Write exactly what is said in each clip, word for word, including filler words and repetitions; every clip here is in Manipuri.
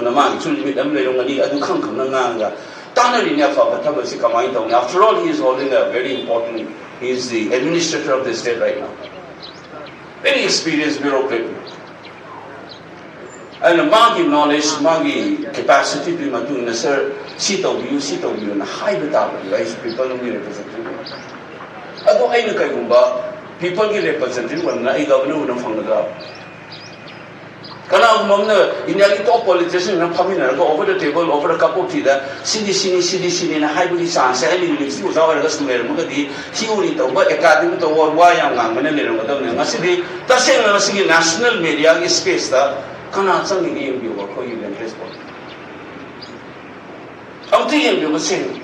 ꯅ ꯃꯥꯒꯤꯁꯨ ꯂꯤꯃꯤꯠ ꯑꯃ ꯂꯩꯔꯝꯒꯅꯤ꯫ ꯑꯗꯨ ꯈꯪ ꯈꯪꯅ ꯉꯥꯡꯉꯒ ꯇꯥꯟꯅꯔꯤꯅꯦ꯫ ꯑꯐꯕ ꯊꯕꯛꯁꯤ ꯀꯃꯥꯏꯅ ꯇꯧꯅꯤ? After all, he is holding a very important, he is the administrator of the state right now. Very experienced bureaucrat. ꯑꯗꯨꯅ ꯃꯥꯒꯤ knowledge, ꯃꯥꯒꯤ capacity ꯗꯨꯒꯤ ꯃꯇꯨꯡ ꯏꯟꯅ, "Sir, ꯁꯤ ꯇꯧꯕꯤꯌꯨ, ꯁꯤ ꯇꯧꯕꯤꯌꯨꯅ" ꯍꯥꯏꯕ ꯇꯥꯕꯅꯦꯕ꯫ ꯑꯩꯁꯨ people ꯑꯃꯒꯤ representative ꯑꯣꯏꯅ꯫ ꯑꯗꯣ ꯑꯩꯅ ꯀꯩꯒꯨꯝꯕ people ꯒꯤ representative ꯑꯣꯏꯅ ꯑꯩ governor ꯑꯣꯏꯅ ꯐꯪꯒꯗ꯭ꯔꯥ? ꯀꯅꯥꯒꯨꯝꯕ ꯑꯃꯅ ꯏꯟꯗꯤꯌꯥꯒꯤ top politician ꯅ ꯐꯝꯃꯤꯟꯅꯔꯒ over the table, over a cup of tea ꯗ "ꯁꯤꯅꯤ, ꯁꯤꯅꯤ, ꯁꯤꯅꯤ, ꯁꯤꯅꯤꯅ" ꯍꯥꯏꯕꯒꯤ chance ꯁꯦ ꯑꯩꯅ university ꯑꯣꯖꯥ ꯑꯣꯏꯔꯒ ꯁꯨꯝ ꯂꯩꯔꯝꯃꯒꯗꯤ, theory ꯇꯧꯕ, academic ꯇꯧꯕ, ꯋꯥ ꯌꯥꯝ ꯉꯥꯡꯕꯅ ꯂꯩꯔꯝꯒꯗꯕꯅꯤ꯫ ꯉꯁꯤꯗꯤ ꯇꯁꯦꯡꯅ ꯃꯁꯤꯒꯤ national media ꯒꯤ space ꯇ ꯀꯅꯥ ꯆꯪꯉꯤꯒꯦ ꯌꯦꯡꯕꯤꯌꯨꯕ, ꯑꯩꯈꯣꯏꯒꯤ vantage point꯫ ꯑꯝꯇ ꯌꯦꯡꯕꯤꯌꯨꯕ ꯁꯦꯡꯅ꯫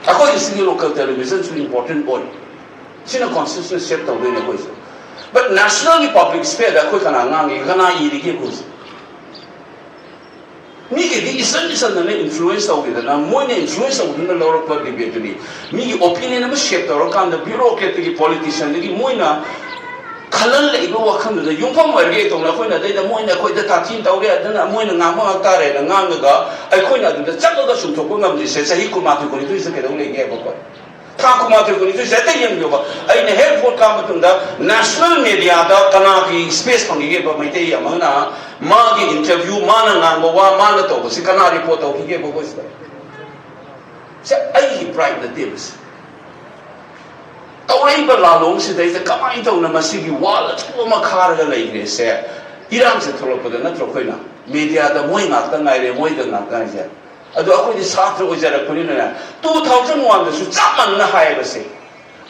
ꯑꯩꯈꯣꯏꯒꯤ ꯁꯤꯒꯤ local television ꯁꯨ important ꯑꯣꯏ꯫ ꯁꯤꯅ constitution shape ꯇꯧꯗꯣꯏꯅꯦ ꯑꯩꯈꯣꯏꯁꯨ꯫ But national ꯒꯤ public sphere ꯗ ꯑꯩꯈꯣꯏ ꯀꯅꯥ ꯉꯥꯡꯉꯤ, ꯀꯅꯥ ꯏꯔꯤꯒꯦ ꯑꯩꯈꯣꯏꯁꯦ? ꯃꯤꯒꯤꯗꯤ ꯏꯆꯟ ꯏꯆꯟꯗꯅ influence ꯇꯧꯈꯤꯗꯅ, ꯃꯣꯏꯅ influence ꯇꯧꯗꯨꯅ ꯂꯧꯔꯛꯄ debate ꯇꯨꯅꯤ꯫ ꯃꯤꯒꯤ opinion ꯑꯃ shape ꯇꯧꯔꯀꯥꯟꯗ, bureaucrat ꯇꯒꯤ, politician ꯗꯒꯤ ꯃꯣꯏꯅ ꯈꯜꯍꯜꯂꯛꯏꯕ ꯋꯥꯈꯜꯗꯨꯗ ꯌꯨꯝꯐꯝ ꯑꯣꯏꯔꯒꯦ ꯇꯧꯅ ꯑꯩꯈꯣꯏꯅ, ꯑꯗꯩꯗ ꯃꯣꯏꯅ ꯑꯩꯈꯣꯏꯗ ꯇꯥꯊꯤ ꯇꯧꯔꯦ, ꯑꯗꯨꯅ ꯃꯣꯏꯅ ꯉꯥꯡꯕ ꯉꯥꯛ ꯇꯥꯔꯦꯅ ꯉꯥꯡꯉꯒ ꯑꯩꯈꯣꯏꯅ ꯑꯗꯨꯗ ꯆꯠꯂꯒ ꯆꯨꯝꯊꯣꯛꯄ ꯉꯝꯗ꯭ꯔꯤꯁꯦ ꯆꯍꯤ ꯀꯨꯟꯃꯥꯊꯣꯏ, ꯀꯨꯟꯅꯤꯊꯣꯏꯁꯤꯗ ꯀꯩꯗꯧ ꯂꯩꯒꯦ ꯍꯥꯏꯕꯀꯣ꯫ ꯊꯥ ꯀꯨꯟꯃꯥꯊꯣꯏ, ꯀꯨꯟꯅꯤꯊꯣꯏꯁꯦ ꯍꯦꯛꯇ ꯌꯦꯡꯕꯤꯌꯣꯕ꯫ ꯑꯩꯅ ꯍꯦꯛ vote ꯀꯥꯕ ꯃꯇꯨꯡꯗ national media ꯗ ꯀꯅꯥꯒꯤ space ꯐꯪꯈꯤꯒꯦꯕ? ꯃꯩꯇꯩ ꯑꯃꯅ ꯃꯥꯒꯤ interview, ꯃꯥꯅ ꯉꯥꯡꯕ ꯋꯥ, ꯃꯥꯅ ꯇꯧꯕꯁꯤ ꯀꯅꯥ report ꯇꯧꯈꯤꯒꯦꯕ ꯑꯩꯈꯣꯏꯁꯤꯗ? ꯁꯦ ꯑꯩꯒꯤ pride ꯅꯠꯇꯦꯕ ꯁꯦ꯫ ꯇꯧꯔꯛꯏꯕ ꯂꯥꯂꯣꯡꯁꯤꯗꯩꯗ ꯀꯃꯥꯏꯅ ꯇꯧꯅ ꯃꯁꯤꯒꯤ wall ꯑꯆꯧꯕ ꯑꯃ ꯈꯥꯔꯒ ꯂꯩꯈ꯭ꯔꯦꯁꯦ? ꯏꯔꯥꯡꯁꯦ ꯊꯣꯛꯂꯛꯄꯗ ꯅꯠꯇ꯭ꯔꯣ ꯑꯩꯈꯣꯏꯅ media ꯗ ꯃꯣꯏ ꯉꯥꯛꯇ ꯉꯥꯏꯔꯦ, ꯃꯣꯏꯗ ꯉꯥꯛꯇ ꯉꯥꯏꯔꯦ? ꯑꯗꯣ ꯑꯩꯈꯣꯏꯗꯤ ꯁꯥꯇ꯭ꯔ ꯑꯣꯏꯖꯔꯛꯄꯅꯤꯅꯅꯦ, two thousand one ꯗꯁꯨ ꯆꯞ ꯃꯥꯟꯅꯅ ꯍꯥꯏꯌꯦꯕꯁꯦ꯫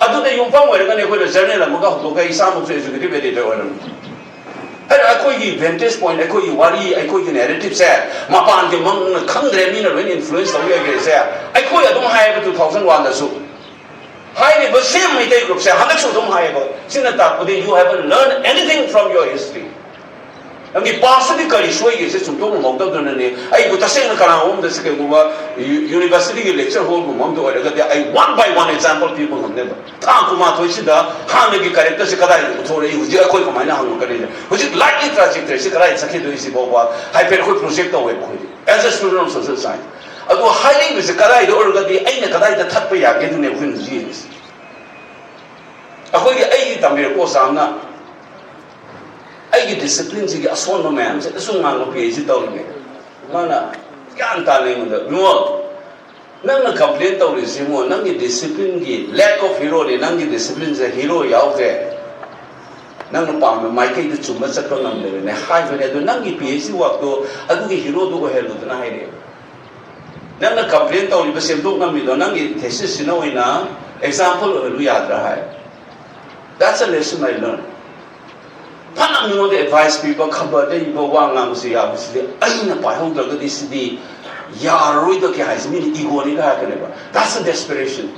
ꯑꯗꯨꯗ ꯌꯨꯝꯐꯝ ꯑꯣꯏꯔꯒꯅꯤ ꯑꯩꯈꯣꯏꯅ journal ꯑꯃꯒ ꯍꯧꯗꯣꯛꯑꯒ ꯏꯁꯥꯃꯛꯁꯨ executive editor ꯑꯣꯏꯔꯝꯃꯤ꯫ ꯍꯥꯏꯗꯤ ꯑꯩꯈꯣꯏꯒꯤ vantage point, ꯑꯩꯈꯣꯏꯒꯤ ꯋꯥꯔꯤ, ꯑꯩꯈꯣꯏꯒꯤ narrative ꯁꯦ ꯃꯄꯥꯟꯒꯤ ꯃꯪꯅ ꯈꯪꯗ꯭ꯔꯦ, ꯃꯤꯅ ꯂꯣꯏꯅ influence ꯇꯧ ꯂꯩꯈ꯭ꯔꯦꯁꯦ꯫ ꯑꯩꯈꯣꯏ ꯑꯗꯨꯝ ꯍꯥꯏꯌꯦꯕ two thousand one ꯗꯁꯨ꯫ ꯍꯥꯏꯔꯤꯕ same ꯃꯩꯇꯩ group ꯁꯦ ꯍꯟꯗꯛꯁꯨ ꯑꯗꯨꯝ ꯍꯥꯏꯌꯦꯕ꯫ ꯁꯤꯅ ꯇꯥꯛꯄꯗꯤ you haven't learned anything from your history꯫ ꯅꯪꯒꯤ ꯄꯥꯁꯇꯗꯤ ꯀꯔꯤ ꯁꯣꯏꯒꯦꯁꯦ ꯆꯨꯝꯊꯣꯛ ꯉꯝꯍꯧꯗꯕꯗꯨꯅꯅꯦ꯫ ꯑꯩꯕꯨ ꯇꯁꯦꯡꯅ ꯀꯅꯥꯒꯨꯝꯕ ꯑꯃꯗ ꯁꯤ ꯀꯩꯒꯨꯝꯕ ꯌꯨꯅꯤꯚꯔꯁꯤꯇꯤꯒꯤ ꯂꯦꯛꯆꯔ ꯍꯣꯜꯒꯨꯝꯕ ꯑꯃꯗ ꯑꯣꯏꯔꯒꯗꯤ ꯑꯩ ꯋꯥꯟ ꯕꯥꯏ ꯋꯥꯟ ꯑꯦꯛꯖꯥꯝꯄꯜ ꯄꯤꯕ ꯉꯝꯅꯦꯕ꯫ ꯊꯥ ꯀꯨꯟꯃꯥꯊꯣꯏꯁꯤꯗ ꯍꯥꯟꯅꯒꯤ ꯀꯦꯔꯦꯛꯇꯔꯁꯤ ꯀꯗꯥꯏꯗ ꯎꯠꯊꯣꯔꯛꯏ? ꯍꯧꯖꯤꯛ ꯑꯩꯈꯣꯏ ꯀꯃꯥꯏꯅ ꯍꯪꯉꯛꯀꯅꯤ? ꯍꯧꯖꯤꯛ ꯂꯥꯏꯛꯂꯤ ꯇ꯭ꯔꯥꯖꯦꯛꯇꯔꯤꯁꯤ ꯀꯗꯥꯏꯗ ꯆꯠꯈꯤꯗꯣꯏ? ꯁꯤ ꯐꯥꯎꯕ ꯍꯥꯏꯐꯦꯠ ꯑꯩꯈꯣꯏ ꯄ꯭ꯔꯣꯖꯦꯛ ꯇꯧꯋꯦꯕ ꯑꯩꯈꯣꯏꯗꯤ, as a student of social science꯫ ꯑꯗꯣ ꯍꯥꯏꯔꯤꯕꯁꯦ ꯀꯗꯥꯏꯗ ꯑꯣꯏꯔꯒꯗꯤ ꯑꯩꯅ ꯀꯗꯥꯏꯗ ꯊꯠꯄ ꯌꯥꯒꯦ? ꯑꯗꯨꯅꯦ ꯑꯩꯈꯣꯏꯅ ꯍꯧꯖꯤꯛ ꯌꯦꯡꯉꯤꯁꯦ꯫ ꯑꯩꯈꯣꯏꯒꯤ, ꯑꯩꯒꯤ ꯇꯝꯕꯤꯔꯛꯄ ꯑꯣꯖꯥ ꯑꯃꯅ ꯑꯩꯒꯤ ꯗꯤꯁꯤꯄ꯭ꯂꯤꯟꯁꯤꯒꯤ ꯑꯁꯣꯟꯕ ꯃꯌꯥꯝꯁꯦ ꯑꯁꯨꯝ ꯉꯥꯡꯕ ꯄꯤ ꯑꯩꯁꯤ ꯇꯧꯔꯤꯉꯩ꯫ ꯃꯥꯅ ꯒ꯭ꯌꯥꯟ ꯇꯥꯅ ꯑꯩꯉꯣꯟꯗ, "ꯏꯕꯨꯡꯉꯣ, ꯅꯪꯅ ꯀꯝꯄ꯭ꯂꯦꯟ ꯇꯧꯔꯤꯁꯤ, ꯏꯕꯨꯡꯉꯣ, ꯅꯪꯒꯤ ꯗꯤꯁꯤꯄ꯭ꯂꯤꯟꯒꯤ lack of heroꯅꯤ, ꯅꯪꯒꯤ ꯗꯤꯁꯤꯄ꯭ꯂꯤꯟꯁꯦ ꯍꯤꯔꯣ ꯌꯥꯎꯗ꯭ꯔꯦ, ꯅꯪꯅ ꯄꯥꯝꯕ ꯃꯥꯏꯀꯩꯗ ꯆꯨꯝꯕ ꯆꯠꯄ ꯉꯝꯗꯕꯅꯦ" ꯍꯥꯏꯕꯅꯦ꯫ ꯑꯗꯨ ꯅꯪꯒꯤ ꯄꯤ ꯑꯩꯆ ꯗꯤ ꯋꯥꯛꯇꯣ ꯑꯗꯨꯒꯤ ꯍꯤꯔꯣꯗꯨ ꯑꯣꯏꯍꯜꯂꯨꯗꯅ ꯍꯥꯏꯔꯛꯑꯦ꯫ ꯅꯪꯅ ꯀꯝꯄ꯭ꯂꯦꯟ ꯇꯧꯔꯤꯕ, ꯁꯦꯝꯗꯣꯛ ꯉꯝꯃꯤꯗꯣ, ꯅꯪꯒꯤ ꯊꯦꯁꯤꯁꯁꯤꯅ ꯑꯣꯏꯅ ꯑꯦꯛꯖꯥꯝꯄꯜ ꯑꯣꯏꯍꯜꯂꯨ ꯌꯥꯗ꯭ꯔꯥ ꯍꯥꯏ꯫ That's a lesson I learned. ꯐꯅ ꯃꯤꯉꯣꯟꯗ ꯑꯦꯗꯚꯥꯏꯁ ꯄꯤꯕ, ꯈꯕꯔꯗ ꯏꯕ, ꯋꯥ ꯉꯥꯡꯕꯁꯦ ꯌꯥꯕꯁꯤꯗꯤ ꯑꯩꯅ ꯄꯥꯏꯍꯧꯗ꯭ꯔꯒꯗꯤ ꯁꯤꯗꯤ ꯌꯥꯔꯔꯣꯏꯗ ꯀꯩ ꯍꯥꯏꯁꯦ ꯃꯤꯅ ꯏꯒꯣꯅꯤꯒ ꯍꯥꯏꯔꯛꯀꯅꯦꯕ꯫ That's a desperation.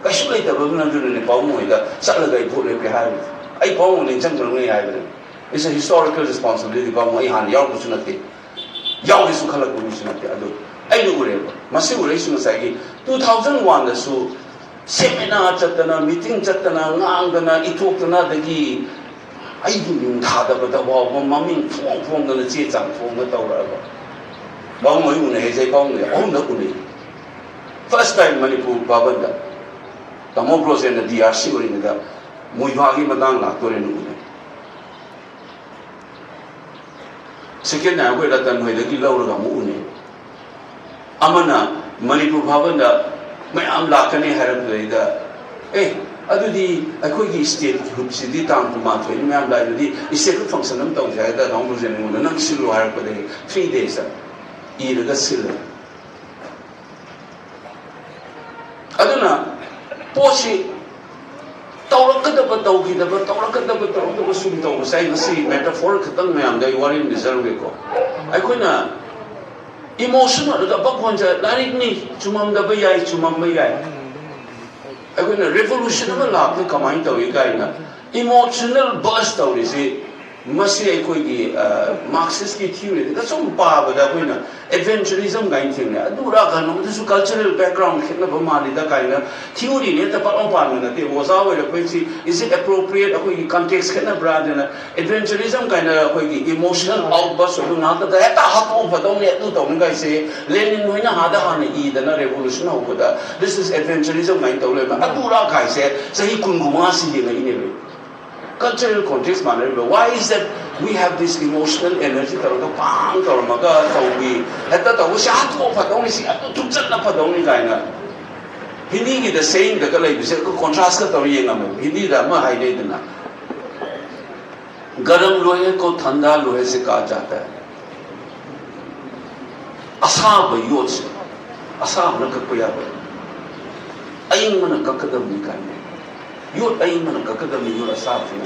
ꯀꯩꯁꯨ ꯂꯩꯇꯕ ꯑꯗꯨꯅ, ꯑꯗꯨꯅꯅꯦ ꯄꯥꯕꯨꯡ ꯍꯣꯏꯗ ꯆꯠꯂꯒ ꯑꯩ ꯚꯣꯠ ꯂꯦꯞꯀꯦ ꯍꯥꯏꯕꯗꯣ꯫ ꯑꯩ ꯄꯥꯕꯨꯡ ꯅꯤꯡꯁꯤꯡꯗ꯭ꯔꯕꯅꯦ ꯍꯥꯏꯕꯗꯣ꯫ It's a historical responsibility, ꯄꯥꯕꯨꯡ꯫ ꯑꯩ ꯍꯥꯟꯅ ꯌꯥꯎꯔꯛꯄꯁꯨ ꯅꯠꯇꯦ, ꯌꯥꯎꯒꯦꯁꯨ ꯈꯜꯂꯛꯄ ꯃꯤꯁꯨ ꯅꯠꯇꯦ꯫ ꯑꯗꯨ ꯑꯩꯅ ꯎꯔꯦꯕ꯫ ꯃꯁꯤ ꯎꯔꯛꯏꯁꯤ ꯉꯁꯥꯏꯒꯤ two thousand oneꯗꯁꯨ ꯁꯦꯃꯤꯅꯥꯔ ꯆꯠꯇꯅ, ꯃꯤꯇꯤꯡ ꯆꯠꯇꯅ, ꯉꯥꯡꯗꯅ, ꯏꯊꯣꯛꯇꯅ, ꯑꯗꯒꯤ ꯑꯩꯒꯤ ꯃꯤꯡ ꯊꯥꯗꯕꯗ ꯐꯥꯎꯕ ꯃꯃꯤꯡ ꯐꯣꯡ ꯐꯣꯡꯗꯅ ꯆꯦ ꯆꯥꯡ ꯐꯣꯡꯅ ꯇꯧꯔꯛꯑꯕ꯫ ꯄꯥꯕꯨꯡ ꯍꯣꯏ ꯎꯅꯩ ꯍꯥꯏꯁꯦ ꯑꯩ ꯄꯥꯕꯨꯡ ꯍꯣꯏ ꯑꯍꯨꯝꯂꯛ ꯎꯅꯩ꯫ First time ꯃꯅꯤꯄꯨꯔ ꯚꯥꯕꯟꯗ, ꯇꯥꯃꯣ ꯕ꯭ꯔꯣꯖꯦꯟꯅ ꯗꯤ ꯑꯥꯔ ꯁꯤ ꯑꯣꯏꯔꯤꯉꯩꯗ ꯃꯣꯏꯕꯥꯒꯤ ꯃꯇꯥꯡ ꯂꯥꯛꯇꯣꯔꯦꯅ ꯎꯅꯩ꯫ Second time ꯑꯩꯈꯣꯏ ꯔꯇꯟ ꯍꯣꯏꯗꯒꯤ ꯂꯧꯔꯒ ꯑꯃꯨꯛ ꯎꯅꯩ꯫ ꯑꯃꯅ ꯃꯅꯤꯄꯨꯔ ꯚꯥꯕꯟꯗ ꯃꯌꯥꯝ ꯂꯥꯛꯀꯅꯤ ꯍꯥꯏꯔꯛꯄꯗꯩꯗ, "ꯑꯦ, ꯑꯗꯨꯗꯤ ꯑꯩꯈꯣꯏꯒꯤ ꯁ꯭ꯇꯦꯠꯀꯤ ꯍꯨꯞꯁꯤꯗꯤ ꯇꯥꯡ ꯀꯨꯟꯃꯥꯊꯣꯏꯅꯤ, ꯃꯌꯥꯝ ꯂꯥꯛꯏꯗꯨꯗꯤ ꯁ꯭ꯇꯦꯠꯀꯤ ꯐꯪꯁꯟ ꯑꯃ ꯇꯧꯁꯦ" ꯍꯥꯏꯗ ꯅꯥꯎ ꯕ꯭ꯔꯣꯖꯦꯟ ꯑꯩꯉꯣꯟꯗ, "ꯅꯪ ꯁꯤꯜꯂꯣ" ꯍꯥꯏꯔꯛꯄꯗꯒꯤ three daysꯇ ꯏꯔꯒ ꯁꯤꯜꯂꯦ꯫ ꯑꯗꯨꯅ ꯄꯣꯠꯁꯤ ꯇꯧꯔꯛꯀꯗꯕ ꯇꯧꯈꯤꯗꯕ, ꯇꯧꯔꯛꯀꯗꯕ ꯇꯧꯔꯛꯀꯗꯕ ꯁꯨꯝ ꯇꯧꯕꯁꯦ, ꯑꯩ ꯉꯁꯤ metaphor ꯈꯛꯇꯪ ꯃꯌꯥꯝꯗ ꯑꯩ ꯋꯥꯔꯤ ꯑꯃ ꯂꯤꯖꯔꯝꯒꯦꯀꯣ꯫ ꯑꯩꯈꯣꯏꯅ emotion ꯑꯣꯏꯔꯒ ꯕꯛ ꯍꯣꯟꯖ ꯂꯥꯏꯔꯤꯛꯅꯤ, ꯆꯨꯝꯃꯝꯗꯕ ꯌꯥꯏ, ꯆꯨꯝꯃꯝꯕ ꯌꯥꯏ꯫ ꯑꯩꯈꯣꯏꯅ revolution ꯑꯃ ꯂꯥꯛꯄꯗ ꯀꯃꯥꯏꯅ ꯇꯧꯏ ꯀꯥꯏꯅ emotional buzz ꯇꯧꯔꯤꯁꯤ ꯃꯁꯤ ꯑꯩꯈꯣꯏꯒꯤ ꯃꯥꯔꯛꯁꯤꯁꯀꯤ ꯊꯤꯑꯣꯔꯤꯗ ꯁꯨꯝ ꯄꯥꯕꯗ ꯑꯩꯈꯣꯏꯅ ꯑꯦꯗꯚꯦꯟꯆꯔꯤꯖꯝ ꯀꯥꯏꯅ ꯊꯦꯡꯅꯩ꯫ ꯑꯗꯨꯔ ꯀꯩꯅꯣꯗꯁꯨ ꯀꯜꯆꯔꯦꯜ ꯕꯦꯛꯒ꯭ꯔꯥꯎꯟ ꯈꯦꯠꯅꯕ ꯃꯥꯜꯂꯤꯗ ꯀꯥꯏꯅ ꯊꯤꯑꯣꯔꯤꯅꯦ ꯍꯦꯛꯇ ꯄꯥꯛꯂꯥꯎ ꯄꯥꯟꯕ ꯅꯠꯇꯦ꯫ ꯑꯣꯖꯥ ꯑꯣꯏꯔꯛꯄꯩꯁꯤ is it appropriate, ꯑꯩꯈꯣꯏꯒꯤ ꯀꯟꯇꯦꯛꯁ ꯈꯦꯠꯅꯕ꯭ꯔꯥꯗꯅ ꯑꯦꯗꯚꯦꯟꯆꯔꯤꯖꯝ ꯀꯥꯏꯅ ꯑꯩꯈꯣꯏꯒꯤ ꯏꯃꯣꯁꯅꯦꯜ ꯑꯥꯎꯠꯕꯔꯁ ꯑꯗꯨ ꯉꯥꯛꯇꯗ ꯍꯦꯛꯇ ꯍꯥꯠꯇꯣꯛꯑ ꯐꯗꯧꯅꯤ ꯑꯗꯨ ꯇꯧꯅꯤ ꯀꯥꯏꯁꯦ ꯂꯦꯅꯤꯟ ꯍꯣꯏꯅ ꯍꯥꯗ ꯍꯥꯟꯅ ꯏꯗꯅ ꯔꯦꯚꯣꯂꯨꯁꯟ ꯍꯧꯕꯗ this is adventurism ꯀꯥꯏꯅ ꯇꯧ ꯂꯩꯕ꯫ ꯑꯗꯨꯔ ꯀꯥꯏꯁꯦ ꯆꯍꯤ ꯀꯨꯟ ꯀꯨꯟꯃꯉꯥ ꯁꯤ ꯌꯦꯡꯉꯛꯏꯅꯦꯕ꯫ ꯀꯜꯆꯔꯦꯜ ꯀꯣꯟꯇꯦꯛꯁ ꯃꯥꯟꯅꯔꯤꯕ꯫ Why is that we have this emotional energy ꯇꯧꯔꯒ ꯄꯥꯡ ꯇꯧꯔꯝꯃꯒ ꯇꯧꯕꯤ, ꯍꯦꯛꯇ ꯇꯧꯕ ꯁꯤ ꯍꯥꯠꯇꯣꯛꯑ ꯐꯗꯧꯅꯤ, ꯁꯤ ꯑꯗꯨ ꯊꯨꯞꯆꯠꯅ ꯐꯗꯧꯅꯤ ꯀꯥꯏꯅ ꯍꯤꯟꯗꯤꯒꯤꯗ ꯁꯦꯌꯤꯡꯗꯒ ꯂꯩꯕꯁꯦ ꯑꯩꯈꯣꯏ ꯀꯣꯟꯇ꯭ꯔꯥꯁꯀ ꯇꯧꯔ ꯌꯦꯡꯉꯝꯃꯦꯕ꯫ ꯍꯤꯟꯗꯤꯗ ꯑꯃ ꯍꯥꯏꯅꯩꯗꯅ, "ꯒꯔꯝ ꯂꯣꯍꯦ ꯀꯣ ꯊꯟꯗꯥ ꯂꯣꯍꯦ ꯁꯦ ꯀꯥ ꯖꯥꯇꯥ ꯍꯥꯏ"꯫ ꯑꯁꯥꯕ ꯌꯣꯠꯁꯦ ꯑꯁꯥꯕꯅ ꯀꯛꯄ ꯌꯥꯕ, ꯑꯏꯪꯕꯅ ꯀꯛꯀꯗꯕꯅꯤ ꯀꯥꯏꯅ꯫ ꯌꯣꯠ ꯑꯏꯪꯕꯅ ꯀꯛꯀꯗꯕꯅꯤ, ꯌꯣꯠ ꯑꯁꯥꯕꯁꯤꯅ꯫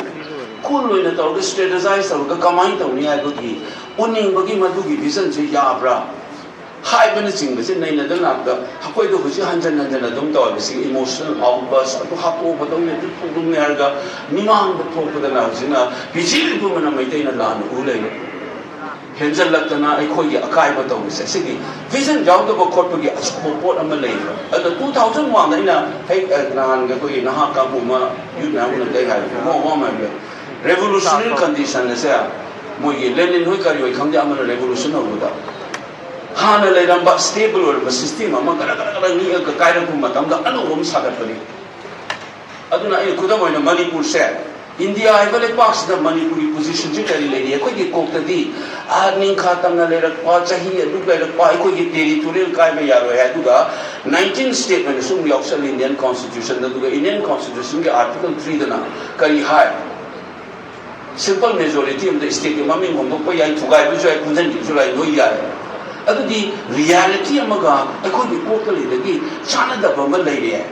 ꯈꯨꯜ ꯑꯣꯏꯅ ꯇꯧꯔꯒ ꯁ꯭ꯇ꯭ꯔꯦꯇꯦꯖꯥꯏꯁ ꯇꯧꯔꯒ ꯀꯃꯥꯏꯅ ꯇꯧꯅꯤ ꯍꯥꯏꯕꯒꯤ ꯎꯅꯤꯡꯕꯒꯤ ꯃꯗꯨꯒꯤ ꯚꯤꯖꯟꯁꯦ ꯌꯥꯕ꯭ꯔꯥ ꯍꯥꯏꯕꯅꯆꯤꯡꯕꯁꯦ ꯅꯩꯅꯗꯅ ꯂꯥꯛꯄꯗ ꯑꯩꯈꯣꯏꯗ ꯍꯧꯖꯤꯛ ꯍꯟꯖꯟ ꯍꯟꯖꯟ ꯑꯗꯨꯝ ꯇꯧꯔꯤꯕꯁꯤ ꯏꯃꯣꯁꯅꯦꯜ ꯑꯥꯎꯠꯕꯔꯁ ꯑꯗꯨ ꯍꯥꯠꯇꯣꯛꯑꯒꯗꯧꯅꯤ, ꯑꯗꯨ ꯊꯣꯛꯂꯝꯅꯤ ꯍꯥꯏꯔꯒ ꯃꯤꯃꯥꯡꯗ ꯊꯣꯛꯄꯗꯅ ꯍꯧꯖꯤꯛꯅ ꯕꯤ ꯖꯦ ꯄꯤ ꯄꯨꯝꯕꯅ ꯃꯩꯇꯩꯅ ꯂꯥꯟꯅ ꯎ ꯂꯩꯔꯦ꯫ ꯍꯦꯟꯖꯜꯂꯛꯇꯅ ꯑꯩꯈꯣꯏꯒꯤ ꯑꯀꯥꯏꯕ ꯇꯧꯕꯁꯦ ꯁꯤꯒꯤ ꯚꯤꯖꯟ ꯌꯥꯎꯗꯕ ꯈꯣꯠꯄꯒꯤ ꯑꯆꯧꯕ ꯄꯣꯠ ꯑꯃ ꯂꯩꯌꯦꯕ꯫ ꯑꯗꯣ ꯇꯨ ꯊꯥꯎꯖꯟ ꯋꯥꯟꯗ ꯑꯩꯅ ꯍꯦꯛ ꯅꯍꯥꯟꯒꯤ ꯑꯩꯈꯣꯏꯒꯤ ꯅꯍꯥ ꯀꯥꯡꯕꯨ ꯑꯃ ꯌꯨꯠ ꯃꯌꯥꯝ ꯎꯅꯕꯗ ꯑꯩ ꯍꯥꯏꯕ ꯋꯥ ꯋꯥ ꯑꯃ ꯍꯥꯏꯕꯗ ꯔꯦꯚꯣꯂꯨꯁꯅꯔꯤ ꯀꯟꯗꯤꯁꯟ ꯑꯁꯦ ꯃꯣꯏꯒꯤ ꯂꯦꯅꯤꯟ ꯍꯣꯏ ꯀꯔꯤ ꯍꯣꯏ ꯈꯪꯗꯦ ꯑꯃꯅ ꯔꯦꯚꯣꯂꯨꯁꯟ ꯍꯧꯕꯗ ꯍꯥꯟꯅ ꯂꯩꯔꯝꯕ ꯁ꯭ꯇꯦꯕꯜ ꯑꯣꯏꯔꯝꯕ ꯁꯤꯁꯇꯦꯝ ꯑꯃ ꯒꯔ ꯒꯔ ꯒꯔ ꯅꯤꯛꯑꯒ ꯀꯥꯏꯔꯛꯄ ꯃꯇꯝꯗ ꯑꯅꯧꯕ ꯑꯃ ꯁꯥꯒꯠꯄꯅꯤ꯫ ꯑꯗꯨꯅ ꯑꯩꯅ ꯈꯨꯗꯝ ꯑꯣꯏꯅ ꯃꯅꯤꯄꯨꯔꯁꯦ, ꯏꯟꯗꯤꯌꯥ ꯍꯥꯏꯕ ꯂꯩꯄꯥꯛꯁꯤꯗ ꯃꯅꯤꯄꯨꯔꯒꯤ ꯄꯣꯖꯤꯁꯟꯁꯤ ꯀꯔꯤ ꯂꯩꯔꯤ? ꯑꯩꯈꯣꯏꯒꯤ ꯀꯣꯛꯇꯗꯤ ꯑꯥ ꯅꯤꯡꯈꯥ ꯇꯝꯅ ꯂꯩꯔꯛꯄ, ꯆꯍꯤ ꯑꯗꯨꯛ ꯂꯩꯔꯛꯄ, ꯑꯩꯈꯣꯏꯒꯤ ꯇꯦꯔꯤꯇꯣꯔꯤꯌꯦꯜ ꯀꯥꯏꯕ ꯌꯥꯔꯣꯏ ꯍꯥꯏ꯫ ꯑꯗꯨꯒ ꯅꯥꯏꯟꯇꯤꯟ ꯁ꯭ꯇꯦꯠ ꯑꯣꯏꯅ ꯁꯨꯝ ꯌꯥꯎꯁꯜꯂꯤ ꯏꯟꯗꯤꯌꯟ ꯀꯣꯟꯁꯇꯤꯇ꯭ꯌꯨꯁꯟꯗ꯫ ꯑꯗꯨꯒ ꯏꯟꯗꯤꯌꯟ ꯀꯣꯟꯁꯇꯤꯇ꯭ꯌꯨꯁꯟꯒꯤ ꯑꯥꯔꯇꯤꯀꯜ ꯊ꯭ꯔꯤꯗꯅ ꯀꯔꯤ ꯍꯥꯏ? ꯁꯤꯝꯄꯜ ꯃꯦꯖꯣꯔꯤꯇꯤ ꯑꯃꯗ ꯁ꯭ꯇꯦꯠꯀꯤ ꯃꯃꯤꯡ ꯍꯣꯡꯗꯣꯛꯄ ꯌꯥꯏ, ꯊꯨꯒꯥꯏꯕꯁꯨ ꯌꯥꯏ, ꯄꯨꯟꯁꯤꯟꯈꯤꯕꯁꯨ ꯌꯥꯏ, ꯂꯣꯏ ꯌꯥꯏ꯫ ꯑꯗꯨꯗꯤ ꯔꯤꯌꯦꯂꯤꯇꯤ ꯑꯃꯒ ꯑꯩꯈꯣꯏꯒꯤ ꯀꯣꯛꯇ ꯂꯩꯕꯒꯤ ꯆꯥꯟꯅꯗꯕ ꯑꯃ ꯂꯩꯔꯦ꯫